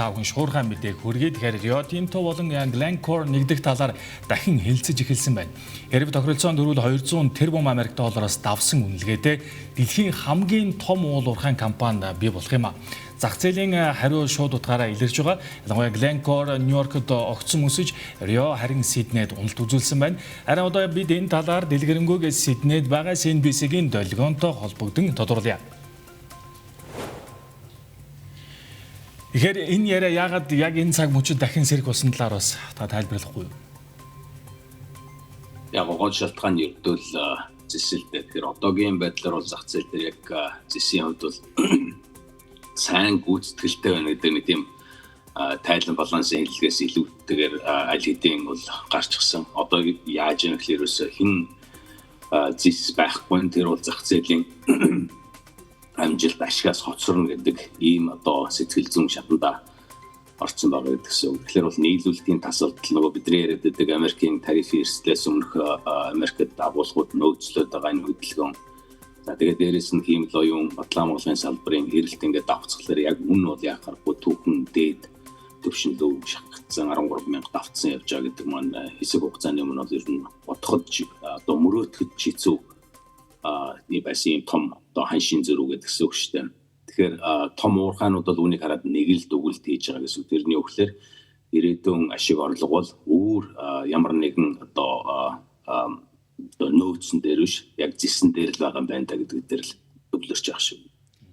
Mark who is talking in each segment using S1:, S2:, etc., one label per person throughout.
S1: та бүхэн шуурхай мэдээг хүргэе. Тэгэхээр Rio Tinto болон Glencore нэгдэх талаар дахин хэлцэж эхэлсэн байна. Хэрв тохиролцоонд өрвөл 200 тэрбум Америк доллароос давсан үнэлгээтэй дэлхийн хамгийн том уул уурхайн компани бий болох юм а. Зах зээлийн хариу шууд утгаараа илэрч байгаа. Ялангуяа Glencore Нью-Йоркод огцом өсөж, Rio харин Сиднейд уналт үзүүлсэн байна. Харин одоо бид энэ талаар дэлгэрэнгүй Сиднейд байгаа CNBC-гийн долгионтой холбогдсон тодруулъя. Тэгэхээр энэ яриа яагаад яг энэ цаг мөчид дахин сэрэх болсон талаар бас та тайлбарлахгүй юу?
S2: Яг гол шалтгаан нь ердөө л зэсэлтэй. Тэгэхээр одоогийн байдлаар бол зах зээл дээр яг зэсийн хувьд бол сайн гүйцэтгэлтэй байна гэдэг нэг тийм тайлан балансын хэллэгээс илүүтэйгээр аль хэдийн бол гарчихсан. Одоо яаж юм гэхээр ерөөсөө хэн зэс байхгүй нь тэр бол зах зээлийн амжилт ашигаас хоцорно гэдэг ийм одоо сэтгэл зүйн шатанда орцсон байгаа гэдгсэн. Тэгэхээр бол нийлүүлэлтийн тасалдал нөгөө бидний яриад байдаг Америкийн тарифын эрсдлээс өмнөх Америкт агуулгууд нөөцлөөд байгаа энэ хөдөлгөөн. За тэгээд дээрэс нь хиймэл оюун Батлан Монголын салбарын эрэлт ингээд давхцахлаар яг үн бол яах аргагүй түүхэн дээд төвшин лөө шахагдсан 13 мянга давтсан явж байгаа гэдэг маань хэсэг хугацааны өмнө бол ер нь бодоход одоо мөрөөдөхөд хэцүү байсан юм том одоо ханшийн зөрүү гэдэг гэсэн үг шүү дээ. Тэгэхээр том уурхаанууд бол үүнийг хараад нэг л дүгэлт хийж байгаа гэсэн үг. Тэрний үгээр ирээдүйн ашиг орлого бол өөр ямар нэгэн одоо нөөцөн дээр биш яг зэсэн дээр л байгаа юм байна да гэдэг дээр л төвлөрч байгаа шүү.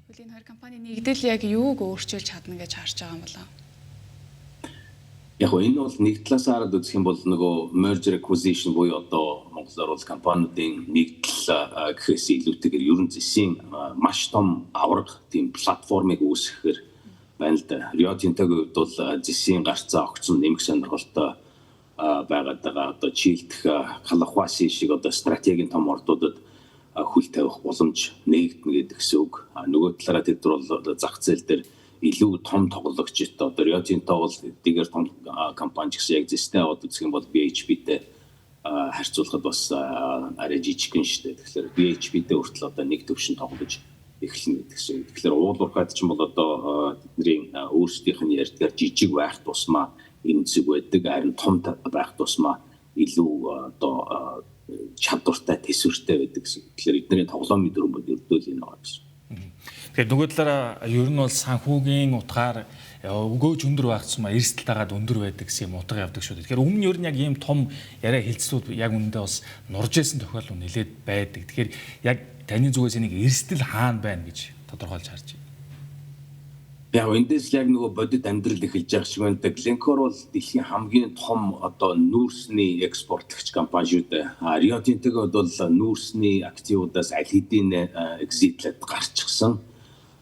S3: Тэгвэл энэ хоёр компани нэгдэл яг юуг өөрчилж чадна гэж харж байгаа юм болоо?
S2: Яг нь энэ бол нэг талаас хараад үзэх юм бол нөгөө merger acquisition буюу одоо монголоор бол компаниудын нэгдэл гэхээс илүүтэйгээр ерөн зэсийн маш том аварга тийм платформыг үүсгэхээр байна л да. Rio Tinto-гийн хувьд бол зэсийн гарцаа огцом нэмэх сонирхолтой байгаад байгаа. Одоо Чилдэх Калахуаси шиг одоо стратегийн том ордуудад хөл тавих боломж нээгдэнэ гэдэг гэсэн үг. Нөгөө талаараа тэд нар бол зах зээл дээр илүү том тоглогчтой одоо Rio Tinto бол эдгээр том компани ч гэсэн яг зэстэй аваад үзэх юм бол BHP-тэй харьцуулахад бас арай жижигхэн шүү дээ. Тэгэхээр BHP-тэй хүртэл одоо нэг төвшин тоглож эхэлнэ гэдэг шиг. Тэгэхээр уул уурхайд ч юм бол одоо тэдний өөрсдийнх нь ярьдгаар жижиг байх тусмаа эмзэг байдаг, харин том байх тусмаа илүү одоо чадвартай, төсвөртэй байдаг гэсэн. Тэгэхээр эдний тоглоомын дүрэм бол ердөө л энэ байгаа гэсэн.
S1: Тэгэхээр нөгөө талаараа ер нь бол санхүүгийн утгаар өгөөж өндөр байх тусмаа эрсдэл дагаад өндөр байдаг гэсэн юм утга явдаг шүү дээ. Тэгэхээр өмнө ер нь яг ийм том яриа хэлцлүүд яг үнэндээ бас нурж исэн тохиолдол нэлээд байдаг. Тэгэхээр яг таны зүгээс энийг эрсдэл хаана байна гэж тодорхойлж харж байна.
S2: Яг эндээс л яг нөгөө бодит амьдрал эхэлж байгаа шиг байна. Glencore бол дэлхийн хамгийн том одоо нүүрсний экспортлогч компани шүү дээ. Rio Tinto-г бол нүүрсний активуудаас аль хэдийн exit-лээд гарчихсан.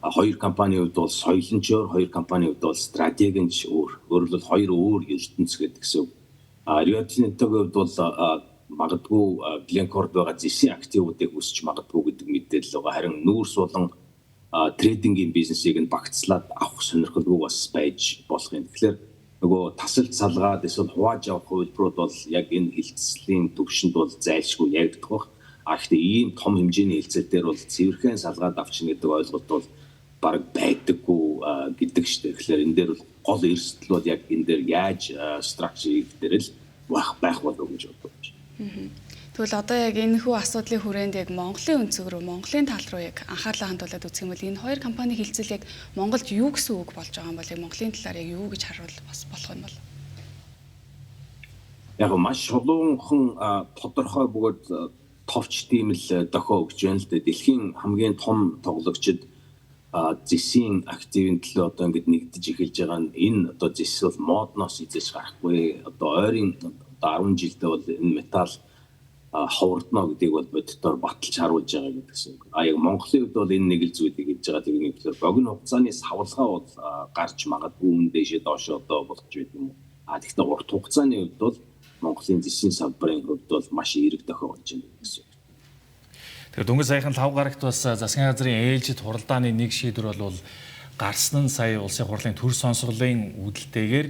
S2: Хоёр компанийн хувьд бол соёлын ч өөр, хоёр компанийн хувьд бол стратегийн ч өөр. Өөрөөр хэлбэл хоёр өөр ертөнц гэдэг гэсэн үг. Rio Tinto-гийн хувьд бол магадгүй Glencore-д байгаа зэсийн активуудыг өсч магадгүй гэдэг мэдээлэл байгаа. Харин нүүрс болон трейдингийн бизнесийг нь багцлаад авах сонирхолгүй бас байж болох юм. Тэгэхээр нөгөө тасалж салгаад эсвэл хувааж авах хувилбарууд бол яг энэ хэлцлийн төвшөнд бол зайлшгүй яригдах бах. А гэхдээ ийм том хэмжээний хэлцэл дээр бол цэвэрхэн салгаад авчна гэдэг ойлголт бол бараг байдаггүй гэдэг шүү дээ. Тэгэхээр энэ дээр бол гол эрсдэл бол яг энэ дээр яаж structure хийх дээр л байх болов гэж бодож
S3: байна. Тэгвэл одоо яг энэхүү асуудлын хүрээнд яг Монголын өнцөг рүү, Монголын тал руу яг анхаарлаа хандуулад үзэх юм бол энэ хоёр компани хэлцэл яг Монголд юу гэсэн үг болж байгаа юм бол яг Монголын талаар яг юу гэж харуул бас болох юм бол?
S2: Яг маш шулуунхан тодорхой бөгөөд товч тийм л дохио өгч байна л дээ. Дэлхийн хамгийн том тоглогчид зэсийн активын төлөө одоо ингээд нэгдэж эхэлж байгаа нь энэ одоо зэс бол модноос эзэж гарахгүй. Одоо ойрын одоо 10 жилдээ бол энэ металл ховордно гэдгийг бол бодитоор баталж харуулж байгаа гэдгсэн. А яг Монголын хувьд бол энэ нэг л зүйлийг хийж байгаа. Тэрний төлөөр богино хугацааны савлгаа бол гарч магадгүй үн дээшээ доошоо одоо болгож байдаг юм уу. А тэгэхдээ урт хугацааны хувьд бол Монголын зэсийн салбарын хувьд бол маш эерэг дохио болж байна гэсэн.
S1: Тэгэхээр дөнгөж саяхан лав гарагт бас засгийн газрын ээлжид хуралдааны нэг шийдвэр бол гарсан нь сая улсын хурлын төр сонсголын үүдэлтэйгээр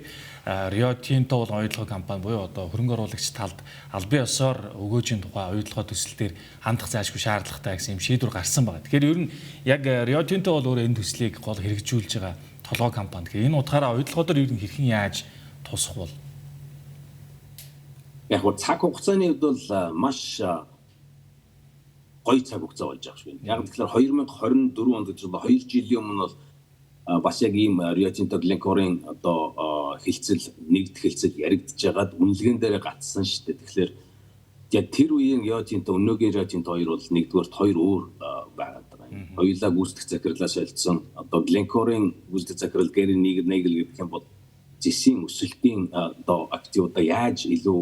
S1: Rio Tinto бол оюутлогын компани буюу одоо хөрөнгө оруулагч талд албан ёсоор өгөөжийн тухай оюутлогоо төсөл дээр хандах зайлшгүй шаардлагатай гэсэн юм шийдвэр гарсан байна. Тэгэхээр ер нь яг Rio Tinto бол өөрөө энэ төслийг гол хэрэгжүүлж байгаа толгой компани. Тэгэхээр энэ утгаараа оюутлогоо дээр ер нь хэрхэн яаж тусах бол?
S2: Яг гоо цаг хугацааны хувьд бол маш гоё цаг хугацаа болж байгаа шүү. Яг тэгэхээр 2024 онд гэж бол 2 жилийн өмнө бол бас яг ийм Rio Tinto Glencore-ын одоо хилцэл нэгд хилцэл яригдж байгаад үнэлгээн дээр гацсан шүү дээ. Тэгэхээр яг тэр үеийн Rio Tinto өнөөгийн Rio Tinto хоёр бол нэгдүгээрт хоёр өөр байгаад байгаа юм. Хоёулаа гүйцэтгэх захирлаа солилцсон. Одоо Glencore-ын гүйцэтгэх захирал Gary Nagel гэх юм бол зэсийн өсөлтийн одоо активуудаа яаж илүү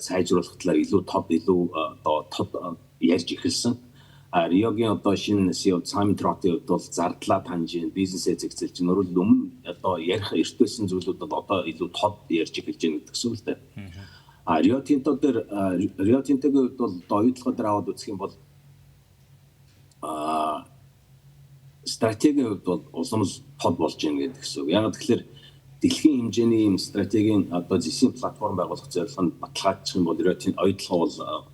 S2: сайжруулах талаар илүү тод илүү одоо тод ярьж эхэлсэн. Риогийн одоо шинэ CEO Simon Trott-ийн хувьд бол зардлаа таньж, бизнесээ зэгцэлж, өөрөлд өмнө одоо ярих эртвэсэн зүйлүүд бол одоо илүү тод ярьж эхэлж байна гэдэг зүйл л дээ. Rio Tinto дээр Rio Tinto-гийн хувьд бол одоо оюутлогоо дээр аваад үзэх юм бол стратегийн хувьд бол улам л тод болж байна гэдэг гэсэн үг. Яг тэгэхээр дэлхийн хэмжээний ийм стратегийн одоо зэсийн платформ байгуулах зорилго нь баталгаажчих юм бол Rio Tinto оюутлогоо бол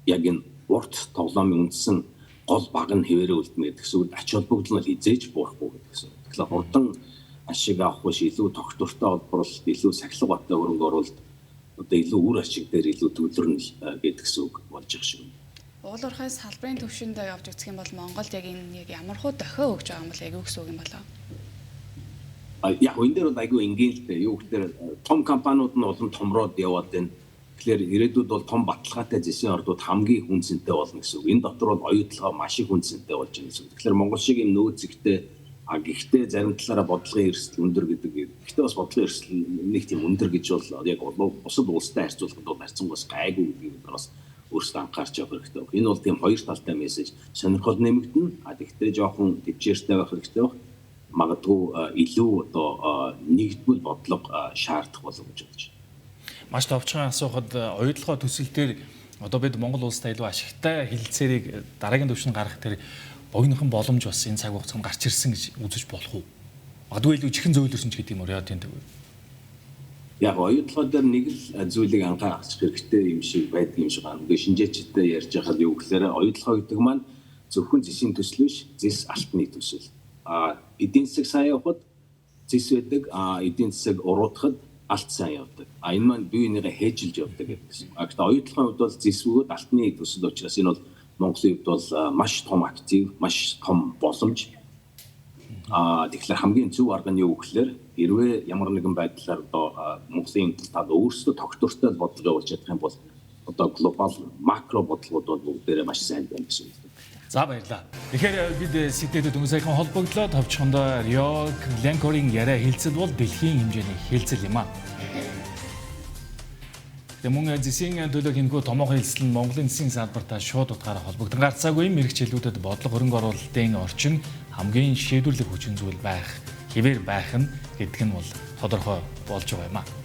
S2: яг энэ урт тоглоомын үндсэн гол баг нь хэвээрээ үлдэнэ гэдэг гэсэн үг. Ач холбогдол нь хизээж буурахгүй гэдэг гэсэн үг. Тэгэхээр хурдан ашиг авах биш илүү тогтвортой олборлолт, илүү сахилга баттай хөрөнгө оруулалт одоо илүү үр ашиг дээр илүү төвлөрнө гэдэг гэсэн үг болж байгаа шиг байна.
S3: Уул уурхайн салбарын түвшинд явж үзэх юм бол Монголд яг энэ яг ямар хуу дохио өгж байгаа юм бол яг юу гэсэн үг юм болоо?
S2: Яг энэ дээр бол айгүй энгийн л дээ. Юу гэхээр том компаниуд нь улам томроод яваад байна. Тэгэхээр ирээдүйд бол том баталгаатай зэсийн ордууд хамгийн хүн зэнтэй болно гэсэн үг. Энэ дотор бол оюутлогоо маш их хүн зэнтэй болж байна гэсэн үг. Тэгэхээр Монгол шиг юм нөөцөгтэй гэхдээ зарим талаараа бодлогын эрсдэл өндөр гэдэг. Гэхдээ бас бодлогын эрсдэл нэг тийм өндөр гэж бол яг бусад улстай харьцуулахад бол харьцангуй гайгүй гэдгийг бид бас өөрсдөө анхаарч явах хэрэгтэй. Энэ бол тийм хоёр талтай мессеж. Сонирхол нэмэгдэнэ. Гэхдээ жоохон төвчээртэй байх хэрэгтэй байх. Магадгүй илүү одоо нэгдмэл бодлого шаардах болов гэж бодож байна.
S1: Маш товчхон асуухад оюутлогоо төсөл дээр одоо бид Монгол улстай илүү ашигтай хэлэлцээрийг дараагийн түвшинд гаргах тэр богинохон боломж бас энэ цаг хугацаанд гарч ирсэн гэж үзэж болох уу? Магадгүй илүү чихэн зөөлөрсөн ч гэдэг юм уу Rio Tinto.
S2: Яг оюутлогоо дээр нэг л зүйлийг анхаарах хэрэгтэй юм шиг байдаг юм шиг байна. Ингээ шинжээчтэй ярьж байхад юу гэхээр оюутлогоо гэдэг маань зөвхөн зэсийн төсөл биш, зэс алтны төсөл. Эдийн засаг сайн явхад зэс байдаг, эдийн засаг уруудахад алт сайн явдаг. Энэ маань бие бинийгээ хээжилж явдаг гэдэг гэсэн. Гэхдээ оюутлогын хувьд бол зэс бөгөөд алтны төсөл учраас энэ бол Монголын хувьд бол маш том актив, маш том боломж. Тэгэхээр хамгийн зөв арга нь юу гэхээр хэрвээ ямар нэгэн байдлаар одоо Монголын тал өөрсдөө тогтвортой бодлого явуулж чадах юм бол одоо глобал макро бодлогууд бол бүгдээрээ маш сайн байна гэсэн үг.
S1: За баярлалаа. Тэгэхээр бид сэтэд дөнгөж саяхан холбогдлоо. Товчхондоо Rio Glencore-ын яриа хэлцэл бол дэлхийн хэмжээний хэлцэл юм аа. Тэгээ мөн зэсийн төлөө хэмхүү томоохон хэлцэл нь Монголын зэсийн салбартаа шууд утгаараа холбогдсон гарцаагүй мэрэгчлүүдэд бодлого хөрөнгө оруулалтын орчин хамгийн шийдвэрлэх хүчин зүйл байх, хэвээр байх нь гэдэг нь бол тодорхой болж байгаа юм аа.